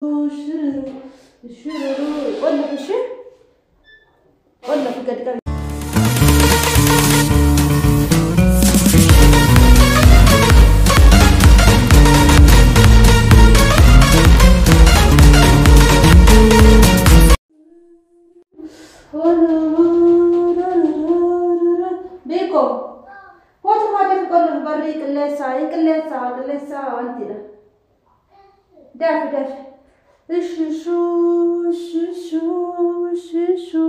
Shururu, shururu. Qolla ishee qolla fi gadi qabi. Beekoo kootu kaatee fi qolla barrii qilleensaa hin qilleensaa qilleensaa wantidha. Daafi daafi. Shushu shushu shushu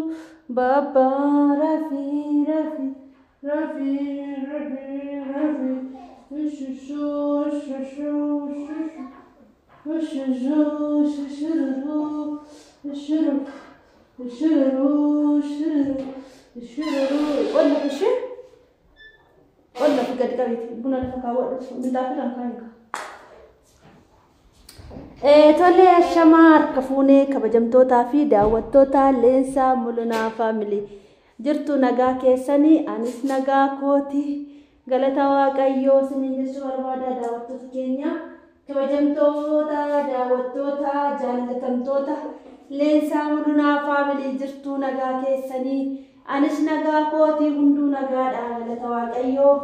baba rafi rafi rafi rafi rafi shushu shushu shushu shushu shushu shuru shuru shuru shuru. Qolla ishee qolla fi gadi qabeeti buna lafa kaawwadhu minxaafii kan kaa'e. Tole, ashamaa harka fuunee kabajamtootaa fi daawwattoota Leensaa Mul'unaa Family, jirtu nagaa keessanii? Anis nagaa kooti, galata Waaqayyoo isiniin jechuu barbaada. Daawwattoota keenya kabajamtoota, daawwattoota jaallatamtoota Leensaa Mul'unaa Family, jirtu nagaa keessanii? Anis nagaa kooti, hunduu nagaadha, galata Waaqayyoo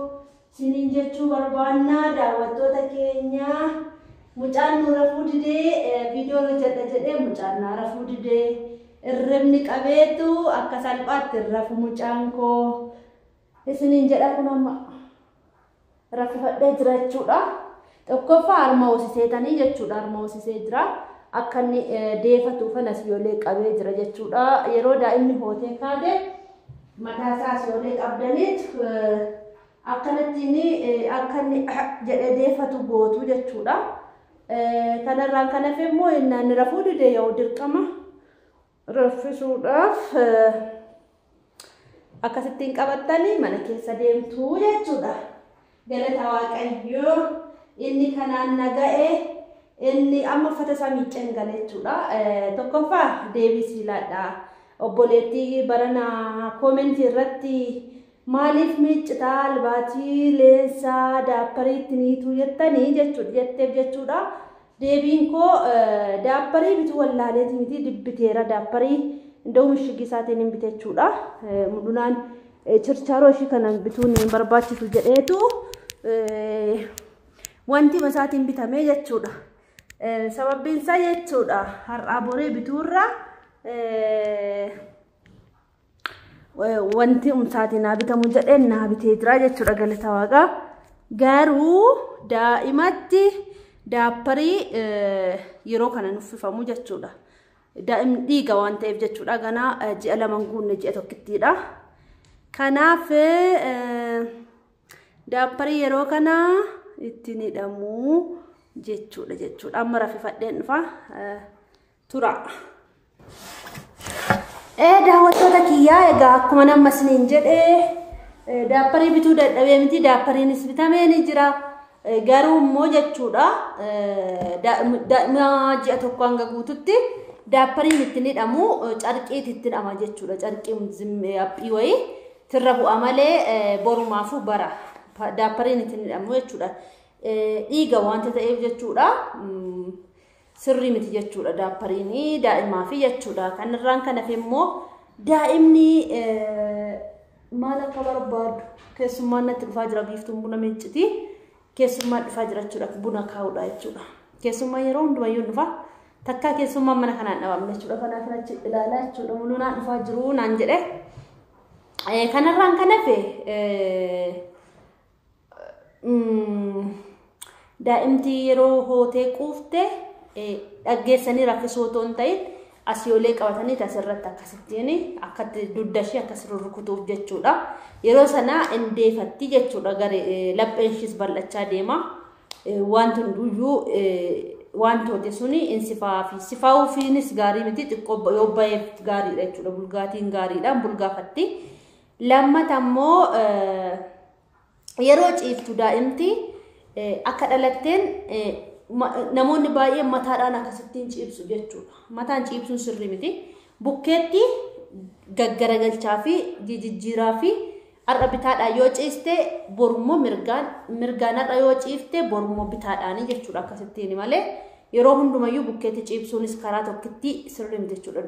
isiniin jechuu barbaannaa. Daawwattoota keenya, mucaan nu rafuu didee, viidiyoon hojjedha jedhee mucaan na rafuu didee, irribni qabeetu akka salphaatti rafu mucaan koo isiniin jedha. Kun amma raffifadhee jira jechuudha. Tokkoffaa harma hoosiseetanii jechuudha, harma hoosisee jira. Akka inni deefatuuf asii olee qabee jira jechuudha. Yeroo daa'imni hootee kaate mataa isaa asii olee qabdaniit akkanattiin akka inni jedhee deefatu gootu jechuudha. Kanarraan kan hafe immoo innaan rafuu dide yoo dirqama raffisuudhaaf akkasittiin qabattanii mana keessa deemtuu jechuudha. Galata Waaqayyoo inni kanaan naga'e, inni amma uffata isaa miiccee hin gale jechuudha. Tokkoffaa deebii siilaadha. Obboleettii barana koomentii irratti maaliif miiccitaa albaatii Leensaa daappariitti niituu jettanii jechuudha jetteef jechuudha. Deebiin koo daapparii bituu wallaaleeti miti, dibbiteera daapparii inda'uu mishigii isaatiin hin bite jechuudha. Mudunaan chirchaaroo ishii kana bituun hin barbaachisu jedheetu wanti isaatiin bitamee jechuudha. Sababbiin isaa jechuudha har'aa boree bituurra wanti umsaatiin naa bitamu jedheen naa bitee jira jechuudha, galata Waaqaa. Garuu daa'imatti daapparii yeroo kana nuffifamu jechuudha. Daa'imni dhiiga waan ta'eef jechuudha. Ganaa ji'a 2 guunne, ji'a tokkittiidha. Kanaaf daapparii yeroo kana ittiin hidhamu jechuudha. Amma raffifadheen dhufa tura. Daawwattoota kiyyaa, egaa akkuma nama isiniin jedhee daapparii bituu dadhabee miti, daappariinis bitamee ni jira. Garuu immoo jechuudha daa'ima ji'a 1 hanga guututti daappariin ittiin hidhamu, carqiitti itti hidhama jechuudha. Carqii haphii wayii tirra bu'a malee borumaafuu bara daappariin ittiin hidhamu jechuudha. Dhiiga wanta ta'eef jechuudha. Sirrii miti jechuudha daappariin daa'imaa fi jechuudha. Kanarraan kan hafe immoo daa'imni maal akka barbaadu keessummaan natti dhufaa jira, biiftuun buna miicciti. Keessummaan dhufaa jira jechuudha, buna kaa'uudha jechuudha. Keessummaan yeroo hundumayyuu dhufa. Takkaa keessummaan mana kanaan dhabamne jechuudha. Kanaaf achi ilaalaa jechuudha. Mul'unaan dhufaa jiru naan jedhe. Kanarraan kan hafe daa'imti yeroo hootee quufte dhaggeessanii raffisuu otoo hin ta'in asii olee qabatanii asirratti akkasittiin akkatti dugda ishee akkas rurrukutuuf jechuudha. Yeroo sana indeefatti jechuudha, garee lapheen ishees bal'achaa deema. Wanti hunduyyuu wantooti suni insifaa fi sifaa'uufiinis gaarii miti, xiqqoo yoo baheef gaariidha jechuudha. Bulgaatiin gaariidha, bulgaafatti. Lammata immoo yeroo ciiftu daa'imti akka dhalatteen namoonni baay'een mataadhaan akkasittiin ciibsu jechuudha. Mataan ciibsuun sirrii miti. Bukkeetti gaggaragalchaa fi jijjiiraa fi har'a bitaadhaan yoo ciiste borummoo mirgaan, mirgaan har'a yoo ciifte borummoo bitaadhaanii jechuudha, akkasittiin malee Yeroo hundumayyuu bukkeetti ciibsuunis karaa tokkitti sirrii miti jechuudha.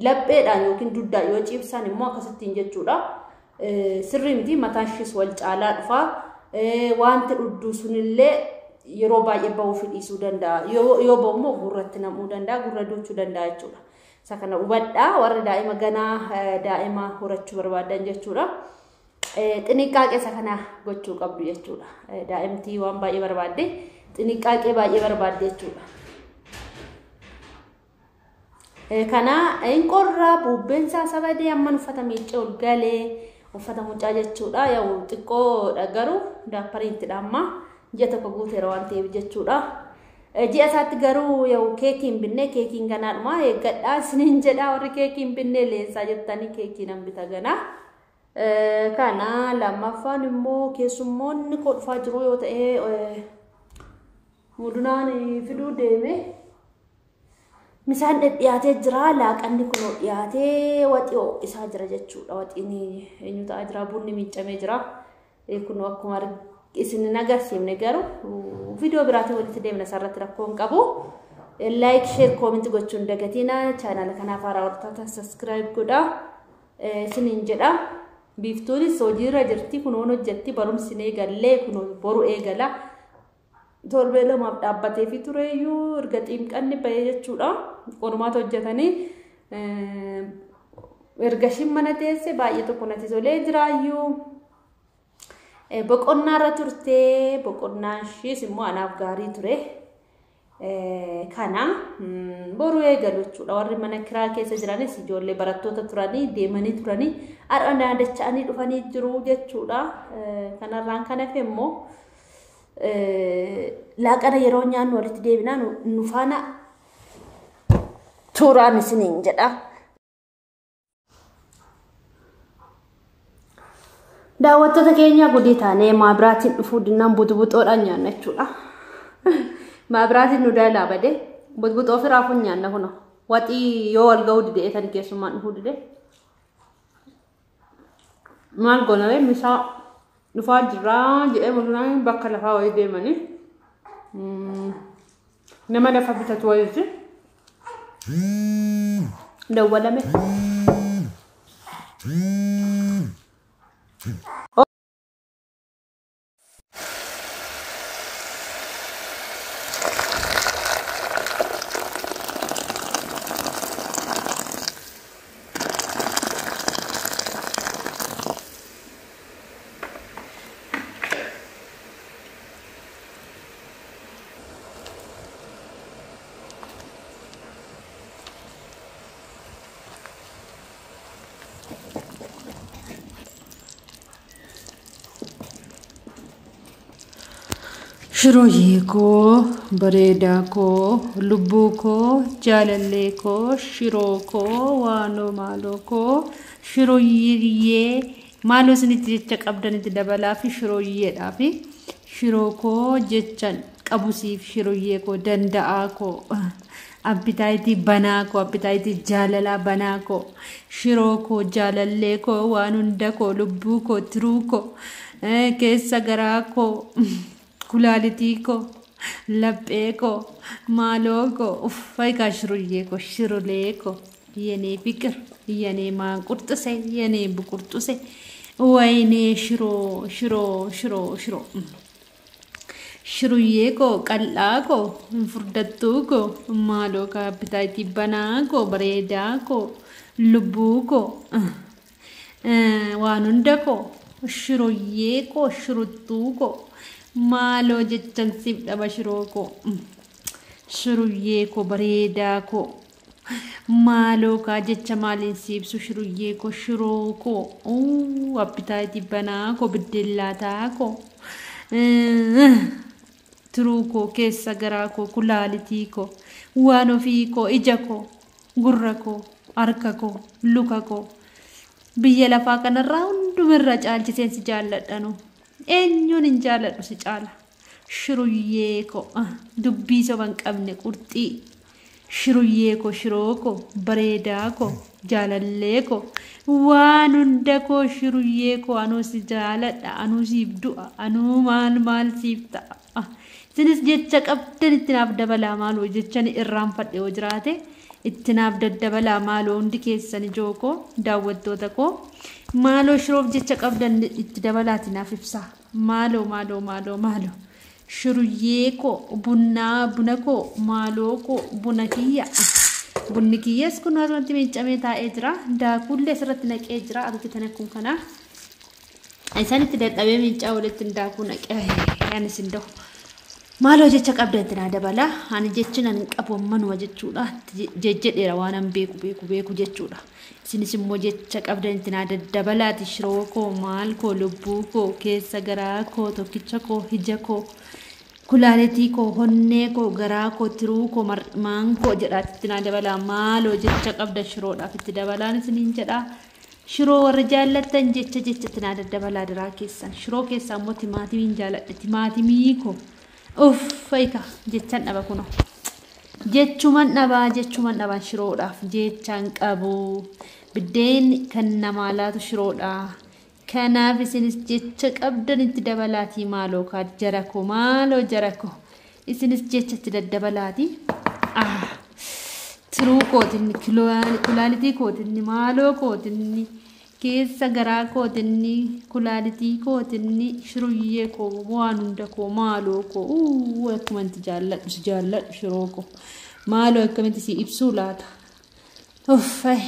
Lapheedhaan yookiin duddaan yoo ciibsan immoo akkasittiin jechuudha. Sirrii miti, mataan ishees wal caalaa dhufa. Wanti dhudduu sunillee yeroo baay'ee ba'uu fi dhiisuu danda'a. Yoo ba'u immoo gurratti nam'uu danda'a, gurra duuchuu danda'a jechuudha. Isa kana hubadhaa warri daa'ima ganaa daa'ima horachuu barbaadan jechuudha. Xiniqqaaqee isa kana gochuu qabdu jechuudha. Daa'imti waan baay'ee barbaadde xiniqqaaqee baay'ee barbaadde jechuudha. Kana hin qorraa bubbeen isaa sabadee amman uffata miiccee ol galee uffata mucaa jechuudha. Yaa'u xiqqoodha garuu daappariin itti dhaamma. Ji'a tokko guuteera waan ta'eef jechuudha. Ji'a isaatti garuu yaa'u keekii hin binne, keekiin ganaadhuma eeggadhaa isiniin jedha. Warri keekii hin binne leensaa jettanii keekii nan bita ganaa. Kana lammaffaan immoo keessummoonni koo dhufaa jiru yoo ta'e mudunaan fiduu deeme. Misaan dhiyaatee jira. Laaqanni kun dhiyaatee waxii ho'isaa jira jechuudha. Waxiin eenyu ta'aa jira? Bunni miiccamee jira. Kun akkuma isin hin agarsiifne garuu viidiyoo biraatiin walitti deemna, isarratti rakkoo hin qabu. Like, share, comment gochuun hin dagatina. Chaanaala kanaaf haaraa warra taatan subscribe godhaa. Isiniin jedha. Biiftuunis hojiirra jirti, kunoon hojjetti, barumsi eegallee kun boru eegala. Torbee lamaaf dhaabbatee fi tureeyyuu erga xiinqanni bahee jechuudha. Qormaata hojjetanii erga ishiin mana teesse baay'ee tokko natti tolee jiraayyuu. Boqonnaarra turtee, boqonnaan ishiis immoo anaaf gaarii ture. Kana boru eegalu jechuudha. Warri mana kiraa keessa jiranis ijoollee barattoota turanii deemanii turanii har'a naadacha'anii dhufanii jiru jechuudha. Kanarraan kan hafe immoo laaqana yeroo nyaannu walitti deebinaa, nu faana turaan isiniin jedha. Daawwattoota keenya, gudii taanee maabiraatiin dhufuu dinnaan buxbuxoodhaan nyaanna jechuudha. Maabiraatiin nu daalaa badee buxbuxoo fi raafuun nyaanna kuna. Waxii yoo wal ga'uu dide eetan keessummaan dhufuu dide. Maal goonaree, misaa dhufaa jirraa jedhee mudunaan bakka lafaa wayii deemanii nama lafa bitatu wayiiti. Dawwalame. Shirooyee koo, bareedaa koo, lubbuu koo, jaalallee koo, shiroo koo, waanoo maaloo koo, shirooyyee maaloo isinitti jecha qabdanitti dabalaa fi shirooyyeedhaa fi shiroo koo jechan qabusiif, shirooyyee koo, danda'aa koo, appitaayitii banaa koo, appitaayitii jaalalaa banaa koo, shiroo koo, jaalallee koo, waan hunda koo, lubbuu koo, tiruu koo, keessa garaa koo, kulaalitii koo, laphee koo, maaloo koo, uffay kaa shiroyyee koo, shirolee koo, የኔ ፍቅር፣ የኔ ማንቁርጥሴ፣ የኔ ብቁርጡሴ፣ ወይኔ ሽሮ ሽሮ ሽሮ ሽሮ፣ shiruyyee koo, qal'aa koo, furdattuu koo, maaloo kaa, appitaayitii banaa koo, bareedaa koo, lubbuu koo, waan hunda koo, shiroyyee koo, shiruttuu koo, maaloo jechan siif dhaba, shiroo koo, shiruyyee koo, bareedaa koo, maaloo kaa, jecha maaliin si ibsu, shiruyyee koo, shiroo koo, appitaayitii banaa koo, biddellaataa koo, tiruu koo, keessa garaa koo, kulaalitii koo, waan ofii koo, ija koo, gurra koo, harka koo, luka koo, biyya lafaa kanarraa hundumarraa caalchiseen si jaalladhanu, eenyuun hin jaalladhu si caala, shiruyyee koo, dubbii soba hin qabne, qurxii, shiruyyee koo, shiroo koo, bareedaa koo, jaalallee koo, waan hunda koo, shiruyyee koo, anuu si jaaladha, anuu siif du'a, anuu maal maal siif ta'a. Isinis jecha qabdan itti naaf dabalaa maaloo, jechan irraanfadhe yoo jiraate itti naaf daddabalaa maaloo, hundi keessan ijoo koo, daawwattoota koo, maaloo shiroof jecha qabdan itti dabalaati naaf ibsaa. Maaloo maaloo maaloo maaloo. Shiruyyee koo, bunnaa buna koo, maaloo koo, buna kiyya. Bunni kiyyas kun asumatti miiccamee taa'ee jira. Daakuullee asirratti naqee jira. Argitan akkuma kana. Isaan itti dadhabee miiccaa walitti daakuu naqee anis hin da'u. Maaloo jecha qabdan itti naa dabala. Ani jechi nan qabu ammanuma jechuudha. Jejjedheera waan an beeku beeku beeku jechuudha. Isinis immoo jecha qabdan itti naa daddabalaati. Shiroo koo, maal koo, lubbuu koo, keessa garaa koo, tokkicha koo, ija koo, kulaaletii koo, honnee koo, garaa koo, tiruu koo, marmaan koo jedhaati itti naa dabalaa. Maaloo jecha qabdan shiroodhaaf itti dabalaan isiniin jedhaa. Shiroo warri jaallattan jecha jecha itti naa daddabalaa diraa keessan. Shiroo keessaa immoo timaatimiin jaalladhe, timaatimii koo. Uff ayika, jechan dhaba kunoo. Jechuman dhabaa, jechuman dhabaan shiroodhaaf jechaan qabu. Biddeen kan namaa laatu shiroodha. Kanaaf isinis jecha qabdan itti dabalaatii maaloo kaa jara koo, maaloo jara koo. Isinis jecha itti daddabalaati. Tiruu kootinni, kulaalitii kootinni, maaloo kootinni, keessa garaa kootinni, kulaalitii kootinni, shiruyyee koo, waan hunda koo, maaloo koo, akkumanti jaalladhu si jaalladhu shiroo koo. Maaloo akkamitti si ibsuu laata? Uffay.